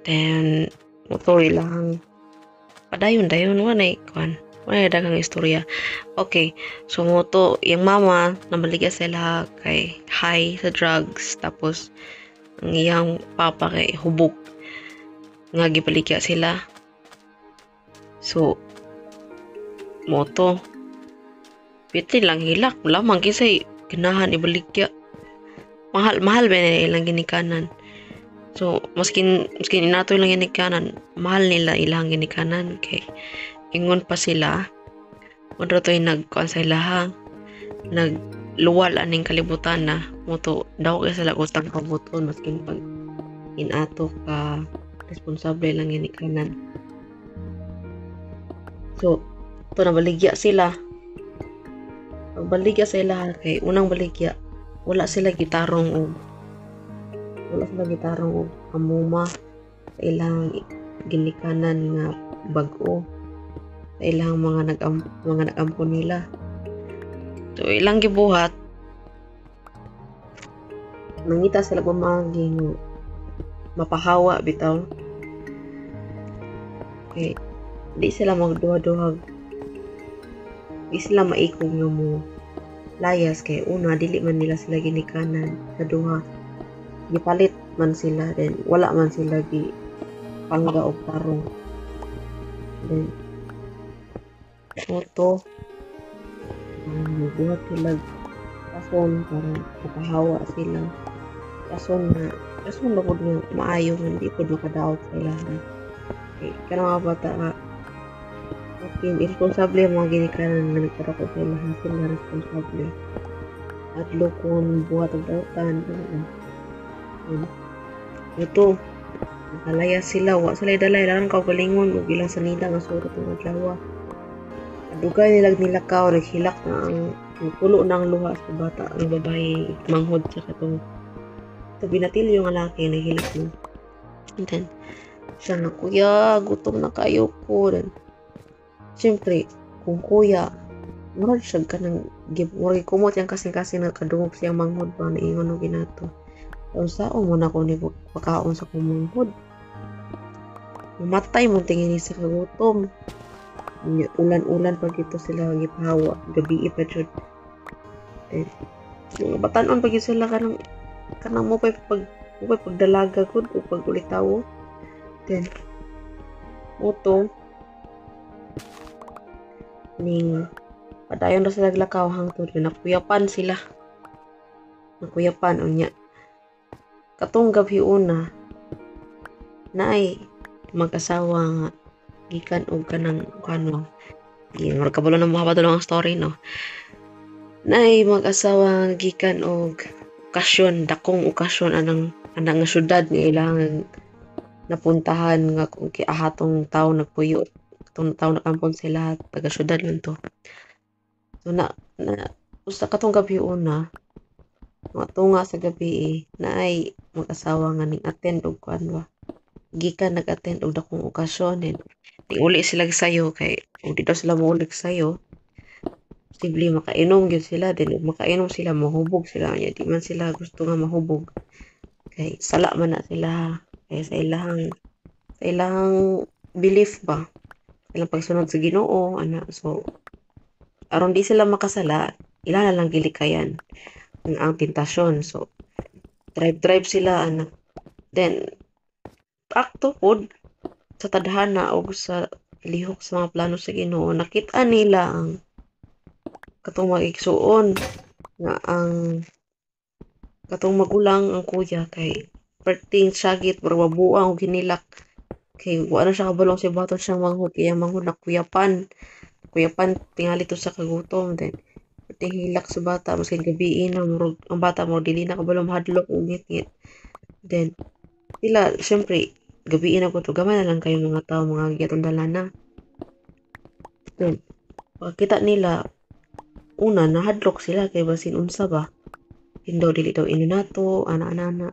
Then moto ilahang padayon dayon, wa nay kuan, wala daghang istorya. Okay, so moto iyang mama nabaligya sila kay high sa drugs, tapos ang iyang papa kay hubog nga gibaligya sila. So moto piti lang hilak, wala man kinsay ganahan ibaligya. Mahal mahal ba nila ilang ginikanan. So maskin inato ilang ginikanan, mahal nila ilang ginikanan kay ingon pa sila mao to'y nagkuan sa ilaha, nagluwal aning kalibutan na moto daw kay sila utang kabuton maskin pag inato ka responsable lang ginikanan. So to nabaligya sila. Pagbaligya sa ilaha kay unang baligya wala sila gitarong og amuma sa ilang ginikanan nga bag-o, sa ilang mga nag-ampo nila. So ilang gibuhat, nangita sila pamaagi nga mapahawa bitaw. Kay di sila magduha-duha, di sila maikog nga mo layas kay una, dili man nila sila ginikanan, kaduha, gipalit man sila, then wala man sila gi pangga og tarong. Then moto buhat sila rason para makahawa sila, rason ba pud nga maayo nga di pud makadaot sa ilaha. Kay kanang mga bata nga maskin iresponsable ang mga ginikanan nga nagpadako sa ilaha, sila responsable. Adlokon buhat og dautan ana. Ito, nakalayas sila, wa sila dala ilang kaugalingon ug ilang sanida nga surot ng adlaw. Dugay nila nilakaw, naghilak na ang tulo na ang luha sa bata, ang babae manghod sa katong ito binatilyo nga laki, naghilak na. And then, siya nga, "Kuya, gutom na kayo ko." Then, siyempre, kung kuya, murag siya kanang, murag kumot yang kasing-kasing nagkadungog siyang manghod ba, naingon og ginato. Unsaon mo na ko ni pakaon sa kong manghod? Mamatay mo tingin ni sa kagutom. Ulan-ulan pag ito sila gipahawa, gabi pa jud. Then, mga batanon pag sila kanang kanang mo pay pagdalaga gud o pag ulitawo. Then, moto ning padayon ra sila glakaw hangtod nga nakuyapan sila. Nakuyapan unya. Katong gabi una, naay mag-asawa nga gikan og kanang kuan, murag kabalo na mo ang story, no? Naay mag-asawa nga gikan og okasyon, dakong okasyon anang anang nga syudad nga ilang napuntahan nga kung kiahatong tawo nagpuyo, katong tawo nakampon sila taga syudad man to. So na, na usa katong gabi una, mga tunga sa gabi eh, naay mag-asawa nga ning attend og kuan ba, gikan nag-attend og dakong okasyon, and uli sila sayo kay kung di daw sila mouli sayo, posible makainom gyud sila, then ug makainom sila mahubog sila nya di man sila gusto nga mahubog kay sala man na sila, kay sa ilahang belief ba, ilang pagsunod sa Ginoo ana. So aron di sila makasala, ila na lang gilikayan ang tentasyon. So drive drive sila ana, then akto pod sa tadhana og sa lihok sa mga plano sa Ginoo, nakita nila ang katong mga igsuon nga ang katong magulang, ang kuya, kay perting syagit, murag mabuang og hinilak kay wa na siya kabalong sa baton siyang manghod, kay ang manghod nakuyapan, kuyapan tingali to sa kagutom. Then perting hilak sa bata maskin gabii na, murag ang bata murag dili na kabalo, mahadlok og ngitngit. Then sila syempre gabii na ko to, gamay na lang kayo mga tao mga giatong dala na. Then pagkita nila una, nahadlok sila kay basin unsa ba daw, dili daw ino nato ana ana ana,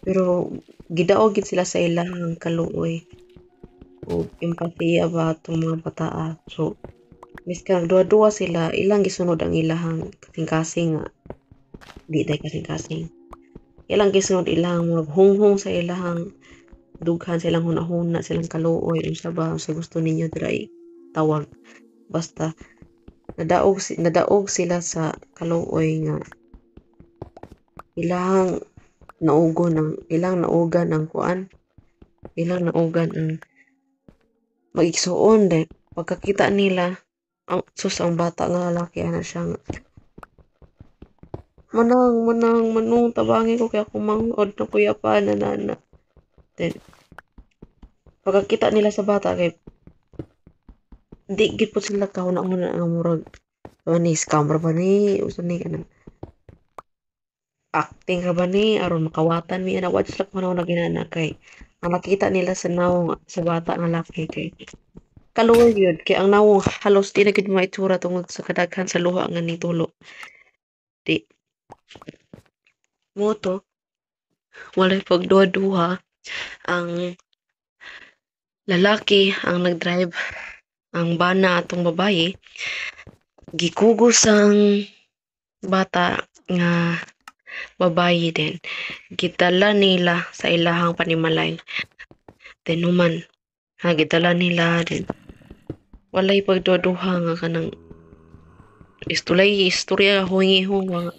pero gidaog gid sila sa ilang kaluoy o empatiya ba atong mga bataa. So miskan duha-duha sila, ilang gisunod ang ilahang kasing-kasing nga di day kasing-kasing, ilang gisunod ilang mga hunghong sa ilahang Dughan silang hunahuna, silang kaluoy, unsa ba sa gusto ninyo dira tawag. Basta nadaog sila sa kaluoy nga ilang naugon ang ilang naugan ang kuan, ilang naugan ang mag-igsuon. Dahil pagkakita nila ang sus, ang bata nga lalaki, ana siya nga, "Manang, manang, manong, tabangi ko kay akong manghod na kuya pa na na." Then pagkakita nila sa bata kay di gid po sila kahuna-huna nga murag ni scammer ba ni, usa ni kanang acting ra ba ni aron makawatan mi ana. Wa sila kahuna-huna ginana kay ang nakita nila sa nawong sa bata nga laki kay kaluoy gyud, kay ang nawong halos di na gyud maitsura tungod sa kadaghan sa luha nga nitulo. Di mo to walay pagduha-duha, ang lalaki ang nag-drive, ang bana atong babaye gikugos ang bata nga babaye, then gidala nila sa ilahang panimalay. Then human ha, gidala nila, then walay pagduha-duha nga kanang istulay istorya huwingi-hunga nga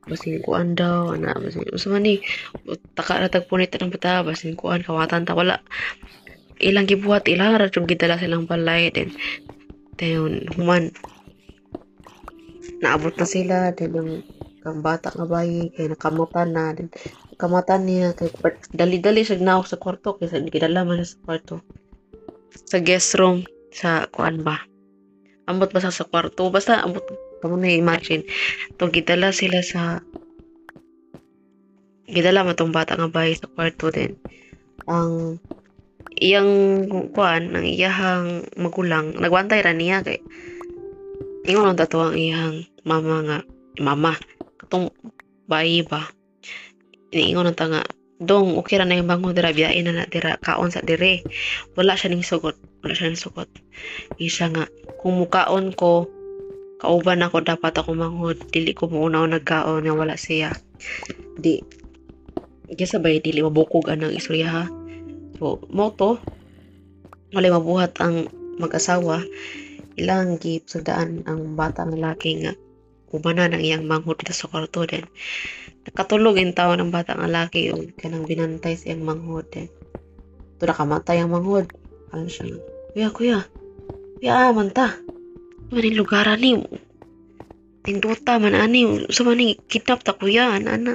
basin kuan daw ana, basin unsa man ni, taka ra tag punit ng bata, basin kuan, kawatan ta. Wala, ilang gibuhat, ilang ra jud gidala silang balay. Then human naabot na sila, then ang bata nga bayi kay nakamata na. Then kamata niya kay dali-dali siya naog sa kwarto kay sa gidala man siya sa kwarto, sa guest room, sa kuan ba, ambot basta sa kwarto, basta ambot kamo na imagine to. Gidala sila sa gidala man tong bata nga bayi sa kwarto. Then ang iyang kuan, ang iyahang magulang nagbantay ra niya kay ingon lang tato ang iyang mama nga mama katong bayi ba, iniingon lang ta nga, "Dong, okay ra na yung bango dira, biyain na na dira, kaon sa dire." Wala siya ning sugot, wala siya ning sugot. Isa nga, "Kung mukaon ko, kauban ako dapat ako manghod, dili ko muuna nagkaon nga wala siya." Di kaysa bay dili mabukog anang istorya ha. So mo to, walay mabuhat ang mag-asawa, ilang gipsagdaan ang bata nga laki nga ubanan ang iyang manghod dito sa kwarto. Then nakatulog in taon ang bata nga laki ug kanang binantay sa iyang manghod. Then to nakamatay ang manghod. Ano siya, "Kuya, kuya, kuya, ah, manta man ni lugar ani, tindota man ani, sa man ni, kidnap ta kuya," ana ana.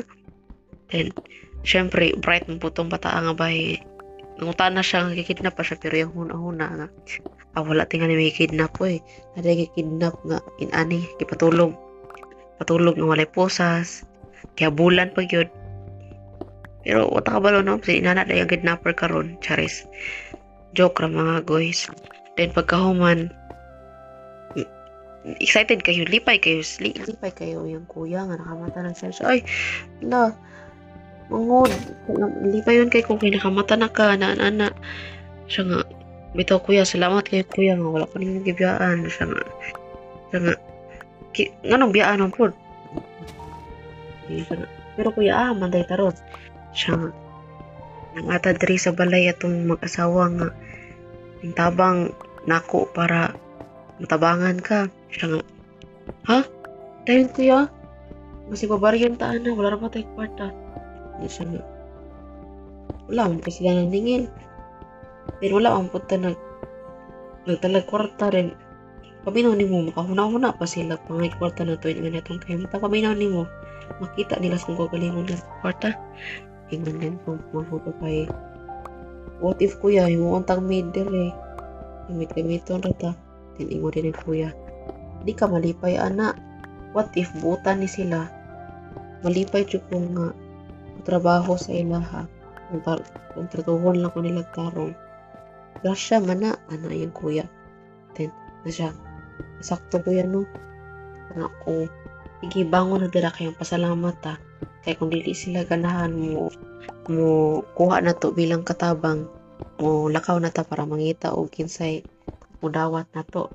Then syempre bright man po tong bata nga bay, nangutana siya nga gikidnap pa siya, pero yung huna-huna nga, "Ah, wala tingali may kidnap oy, ada gikidnap nga inani gipatulog patulog nga walay posas kaya bulan pa gyud." Pero wala kabalo no si inana dahil ang kidnapper karon. Charis, joke ra mga guys. Then pagkahuman, excited kayo, lipay kayo, lipay kayo yung kuya nga nakamata na siya. Ay la manghod, lipay yun kay kung nakamata na ka na ana. Siya nga, "Bitaw kuya, salamat kayo kuya nga wala ko nimo gibiyaan." Siya nga, "Nganong biyaan man pod?" Siya nga, "Pero kuya, ah, manday taron." Siya nga, "Nangata diri sa balay atong mag-asawa nga tabang nako para matabangan ka." Siya nga, "Ha? Dayon kuya, masig babaryon ta ana, wala ra pa tay kwarta." Siya nga, wala man pa sila naningil. Pero wala man pud ta nagtalag kwarta rin. Paminaw nimo, makahuna-huna pa sila pangay kwarta na to nga natong kay mata. Paminaw nimo, makita nila sa kung kagalingon na kwarta. Ingon din kung mahuto kay, "What if kuya, yung tag maid dire, gamit-gamiton ra ta." Then ingon din kuya, "Di ka malipay ana. What if butan ni sila? Malipay jud ko nga trabaho sa ilaha. Kung, kung tratuhon lang ko nila tarong. Grasya man na," ana yung kuya. Then, na siya, "Sakto kuya no." Nga ko, "Sige, bangon na dira kayong pasalamat ta. Kay kung dili sila ganahan mo mo kuha na to bilang katabang, mo lakaw na ta para mangita og kinsay mudawat na to."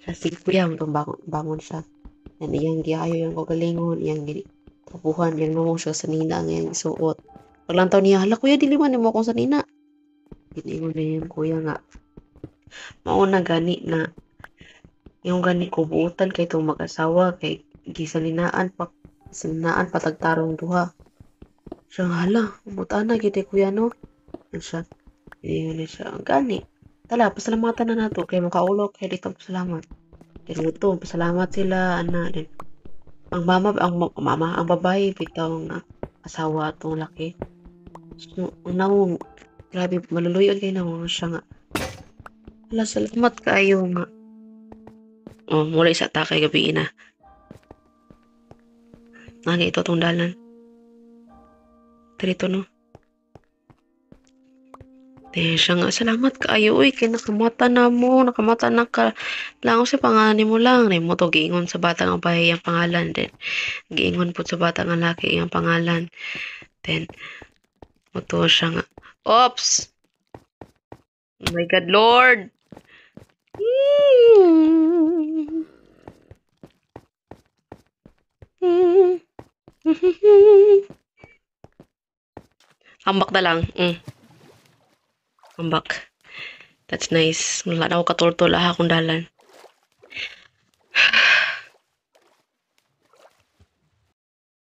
Siya, "Sige kuya," bangon, bangon siya. Yan iyang giayo yung kagalingon, iyang tapuhan, iyang nawong siya sa nina ang iyang isuot. Paglantaw niya, "Hala kuya, dili man nimo akong sanina." Ingon na yung kuya nga mao na gani na yung gani ko buotan kay itong mag-asawa kay gisaninaan pa tagtarong duha. Siya nga, "Hala, buotan na gid kuya, no?" Ano siya. Ingon na siya, "Gani. Tala, pasalamatan na nato kay makaulaw kay dito, pasalamat." Then to, pasalamat sila ana. Then ang mama, ang mama, ang babae bitaw nga asawa atong laki. So, ang nawong, grabe, maluluyon kay nawong siya nga, "Hala, salamat kaayo nga." Oh, mula isa ta kay gabi na. Nani ito tong dalan. Dito, no. Eh, siya nga, "Salamat kaayo uy, kay nakamata na mo, nakamata na ka lang sa pangalan mo lang." Mo to giingon sa bata nga babae ang pangalan, then giingon pud sa bata nga laki iyang pangalan. Then mo siya nga, "Oops! Oh my God, Lord!" Ambak na lang. Ambak. That's nice. Wala na ako katurtol ah, akong dalan.